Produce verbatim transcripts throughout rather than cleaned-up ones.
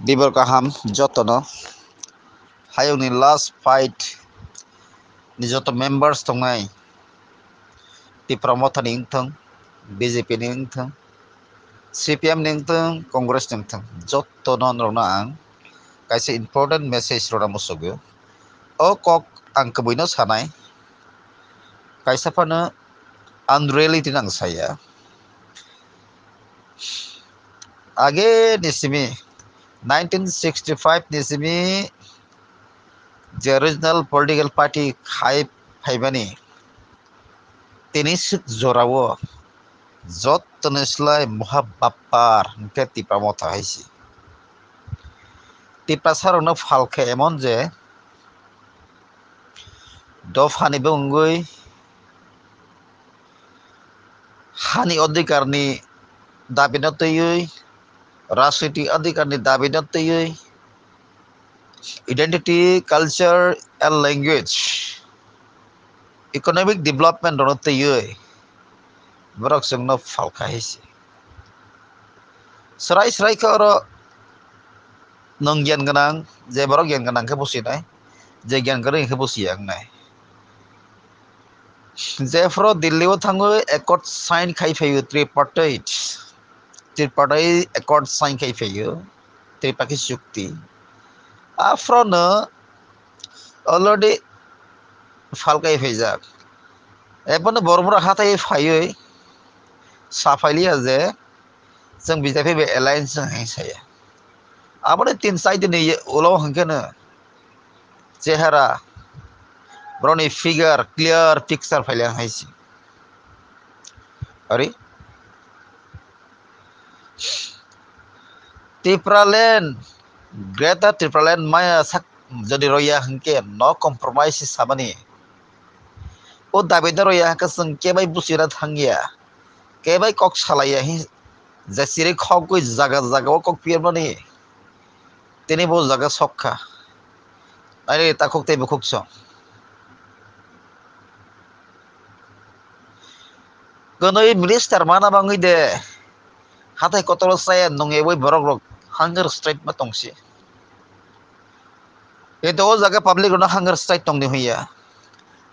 Dibor kaham jotono. Hayungni last fight ni joto members tongnai, Tipra Motha ni wngthung, B J P ni wngthung, C P M ni wngthung, Congress ni wngthung, jotono norokno ang kaisa important message rwna muchugwi. O kok ang kwbwino sanai, kaisa phano unreality nang saya. Age ni simi, nineteen sixty-five ni simi je regional political party khai phaimani, tini swk jorao jottoni slai moha bapar hwnkhe Tipra Motha hai se. Tiprasa rokno phalkha emon je dophani bwngwi hani odhikarni dabino twiwi, rajniti odhikarni dabino twiwi, identity, culture and language, economic development rokno twiwi borok chwngno phalkha hai se. Swrai swrai khe oro nwng gyan gwnang, je borok gyan gwnang khe businai, je gyan kwrwi khe busiya wngnai. Jephuru Delhi o thangwi accord sign khai phaio tripartite, tripartite accord sign khai phaio, Tripakhi chukti. Aphuru no already phalkai phaijak. Ebono borok borok hathai phaiwi saphailiya je chwng B J P bai alliance wng hai saya. Aboni tin chai dini ulo hwnkhe no chehara, borokni figure clear picture phailiya hai se. Ari Tipraland, Greater Tipraland maya sak jodi roya hwnkhe no compromise samani. O dabi no roya hwnkhe chwng kebai buchina thangya, kebai kok salaiya hi, jesiri khogwi jaga jaga o kok piyamani. Tini bo jaga sokha. Ari takhuk tei bukhuk song. Kwnwi minister mana bangwi de hathai kotoro chaya nungyawi borok rok hunger strike ma tongsi. Kintu o jaga public rokno hunger strike tongdi hwnya.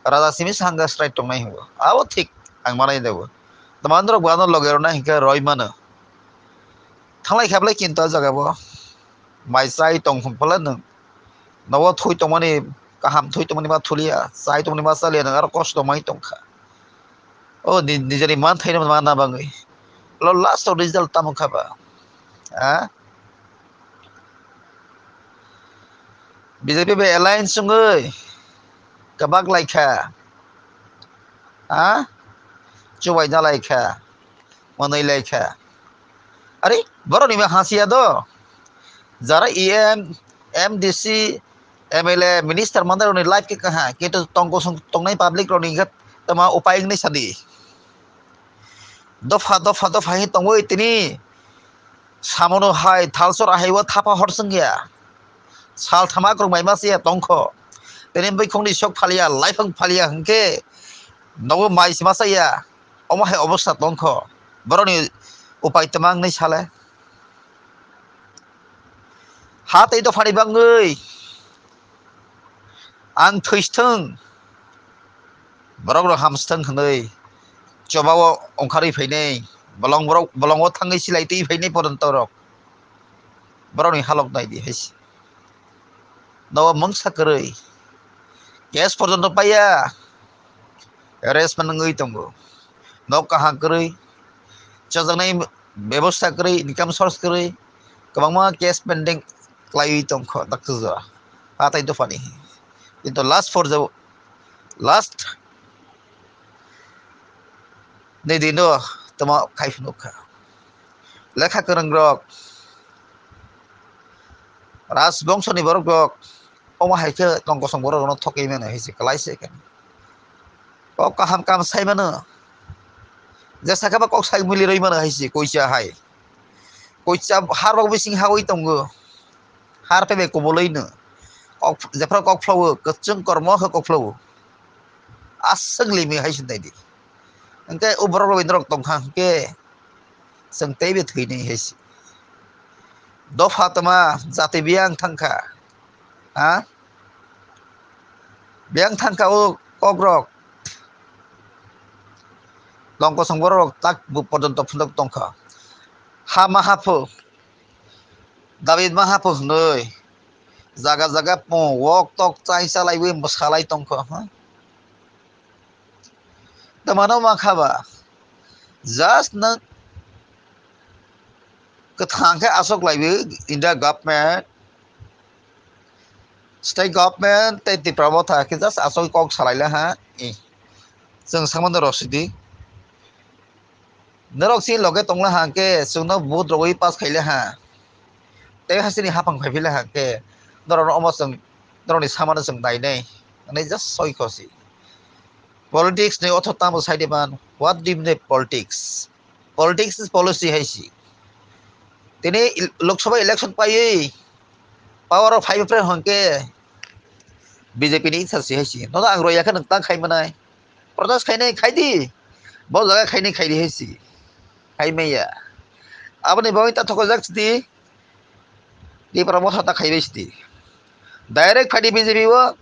Raja simi se hunger strike tongnai hwngo. Abo thik ang manai de bo. Tamo norok bo ano loge rwna hinkhe roi mano. Thanglai khablai kintu o jaga bo. Mai chai tong phung phala nwng. Nogo thui tongmani kaham thui tongmani ma thuliya. Chai tongmani ma chaliya nwng aro kosto mai tongkha. O ni-, nijeni manthaino mana bangwi. Lo last o result tamo kha ba? Ha? B J P bai alliance wngwi kwbak lai kha. Ha? Chubai da lai kha. Manwi lai kha. Ari, borok ni ma hasiya do. Jara E M, M D C, M L A, minister mandarokni life khe kaha, kintu tong kosong tongnai public rokni khe tama upai wngwi sadi. Dopha, dopha, dopha hin tongwi tini samono hai thalsor ahaiwo thapa hor swngya. Sal thama kwrwngbai ma siya tongkho. Tini buikhongni sok phaliya, laiphang phaliya hwnkhe nogo mai sima saya. Omo hai obostha tongkho. Borokni upai tama wngnai sale. Ha tei dophani bangwi ang thwisthwng, borok rok hamsthwng hwnwi chobao ongkharwi phainai, bolong borok, bolongo thangwi silai twi phainai poronto rok. Borokni halok naidi hai se. Nogo mungsa kwrwi. Gas porjonto paiya. Arrest man wngwi tongo. Nok kaham kwrwi. Chajaknai bebosta kwrwi, income source kwrwi. Kwbangma case pending khlaiwi tongkho, dakti jora. Hatai dophani. Kintu last for the last ni dino tamo khai phunukha. Lekha kwrwng rok, rajbongso ni borok rok, omo hai khe tong kosong borok rokno thokwi mano hai se kwlai se khe. Kok kaham kam sai mano. Je sakha ba kok sai mili rwi mano hai se koisa hai. Koisa har rok bising hawi tongo. Har pebe kubulwi no. Kok, jephru kok phlawo, kwchwng kormo khe kok phlawo. Aswk limi hai se nai di. Hwnkhe o borok rok indrok tongkha hwnkhe chwng teibo thwinai hai se. Dopha tama jati biyang thangkha. Ha? Biyang thangkha o kokrok. Tongkosong borok tak bo porjonto phunuk tongkha. Ha ma haphu. David ma haphu hwnwi. Jaga jaga pung wok tok chai chalaiwi mwsalai tongkha. Ha? Tamano mankha ba. Just nwng kwthang khe asok laiwi India government, state government tei Tipra Motha khe just asok kok salai le ha. Eh. Chwng samano rosidi. Norok si loge tongla ha khe chwngno vote rogwi pass khaile ha. Tei hasini hapang phai phila ha khe norokno omo chwng norokni samano chwng nainai. Ani just soi khosi. Politics ni otho tamo saidi man. What do you mean by politics? Politics is policy hai si. Tini il-, Lok Sabha election paiwi power o phai phre hwnkhe B J P ni itsa si hai si. Nono ang roya khe nwng tang khai manai. Protest khainai khai di. Bo jaga khainai khai di hai si. Khai maya. Aboni bagwi ta thokojak si di. Tipra Motha ta khaibai si di. Direct phai di B J P o.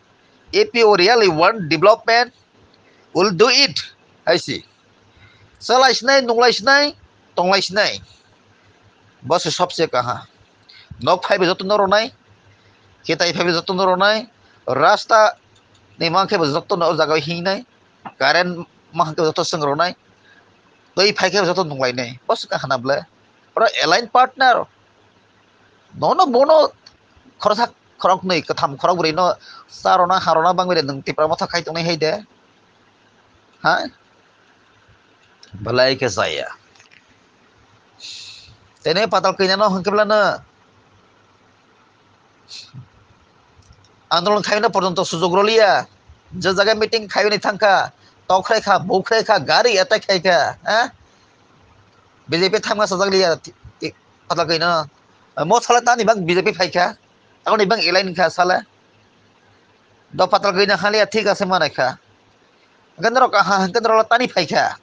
If you really want development, will do it. Hai si. Chalai sinai, nunglai sinai, tonglai sinai. Bo se sobse kaha. Nok phaibe joto no ronai, kitai phaibe joto no ronai, rasta ni mankhe bo joto no o jaga o hingnai, current mankhe bo joto swng ronai, twi phaikhe bo joto nunglainai. Bo se kaha na ble. Oro align partner. Nono bono khoroksa khoroknwi kwtham khorokbrwi no charona harona bangwi de nwng Tipra Motha khai tongnai hai de. Ha? Belai khe chaya. Tene patal kanya no hwnkhe bla no. Andolon khaina porjonto sujog roliya. Je jaga meeting khaina thangkha, tok khai kha, bo khai kha, gari attack khai kha, ha? B J P thangma sajak liya, ti-, ti-, patal kanya no. Mo sala tani bang B J P phai kha. Aboni bang elai ni kha sala. Do patal kanya haliya thik ase manai kha. Hwnkhe norok aha, hwnkhe norok tani phai kha.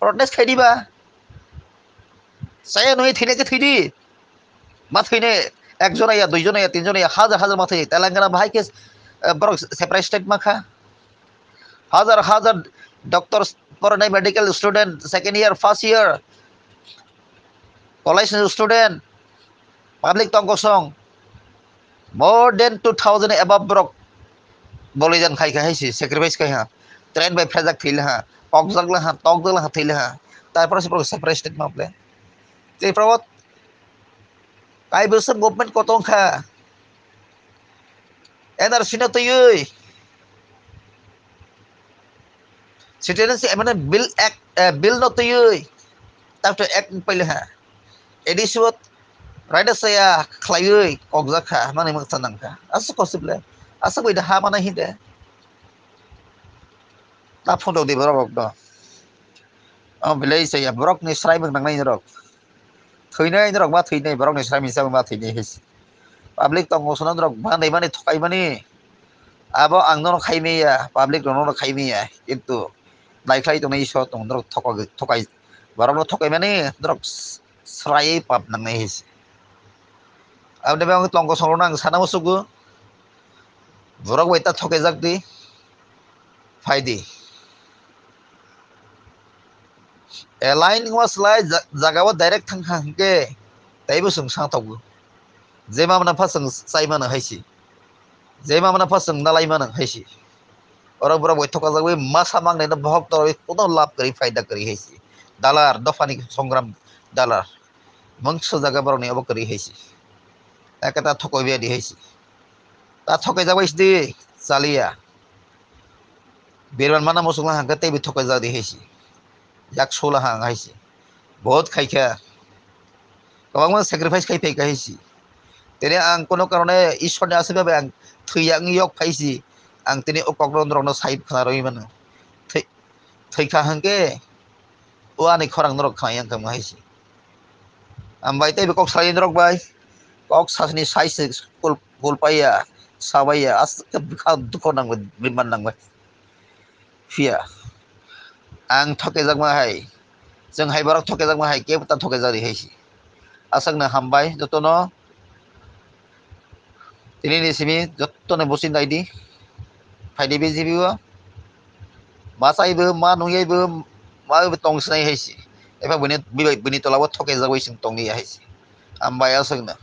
Protest khai diba? Saya nui thwina khe thwi di. Ma thwini ek jona ya, dui jona ya, tin jona ya, hajar hajar ma thwi. Telangana bahai khe, eh, borok separate state ma kha. Hajar hajar doctor poronai medical student, second year, first year, college student, public tong kosong, more than two thousand above borok bolidan khai kha hai si, sacrifice khai ha. Train bai phrajak thwi la ha, pokjak la ha, tokjak la ha, thwi la ha. Tarpore se borok separate state ma ble. Tei borok Kaibwswk movement kotong kha. N R C no twiwi. Citizenship Amendment Bill Act, eh, Bill no twiwi. Takto Act paile ha. A D C o raida saya khlaiwi kokjak kha, mani mangsa nang kha. Aswk kosip le. Aswk bai da ha mana hinde. Ta phone rok di borok rok do. O belai saya borok ni srai bwk nangnai rok. Thwinai norok ma thwinai, borokni sami sabo ma thwinai hai se. Public tongo sono norok ma naimani thokaimani. Abo ang nono khaimaya, public rok nono khaimaya. Kintu naikhlai tongnai Isor tongo, norok thokagwi, thokai, borokno thokaimani norok s-, sraiwi pap nangnai hai se. Aboni bagwi tongo sono ang sana musugo. Borok bai ta thokaijak di. Phai di. Align wngma slai ja-, jaga o direct thang kha hwnkhe teibo chwng sang tongo. Je ma mano pha chwng chai mano hai se. Je ma mano pha chwng nalai mano hai se. Oro borok bai thokajagwi masa mangnai no bohok torwi kuno lab kwrwi phaida kwrwi hai se. Dalar dophani songram dalar. Mungsa jaga borokni obo kwrwi hai se. Eke ta thokoi biyadi hai se. Ta thokaijak bai sidi chaliya. Birman mana muchungla hangkhe teibo thokaijak di hai se. Yak sola hang hai se. Bahut khaikha. Kwbangma sacrifice khai phaikha hai se. Tini ang kono karone Ishorni aswk bai ang thwiya wngwi yok phai se. Ang tini o kokno norokno sai khna rwi mano. Thwi-, thwikha hangkhe o ani khorang norok khna yang kha hai se. Ang bai teibo kok sai norok bai. Kok sasni sai se kul, kul paiya, sabaiya, aswk khe bwkha dukho nangbai, birman nangbai. Phiya. Ang thokejakma hai. Chwng hai borok thokejakma hai, kebo ta thokejak ri hai se. Aswkno hambai jotono. Tini ni simi jotono busi naidi. Phaidi B J P o. Ma chaibo, ma nungyaibo, ma bo tong sinai hai se. Epha bini, bini, bini tola o thokjagwi chwng tongdi hai se. Hambai aswkno.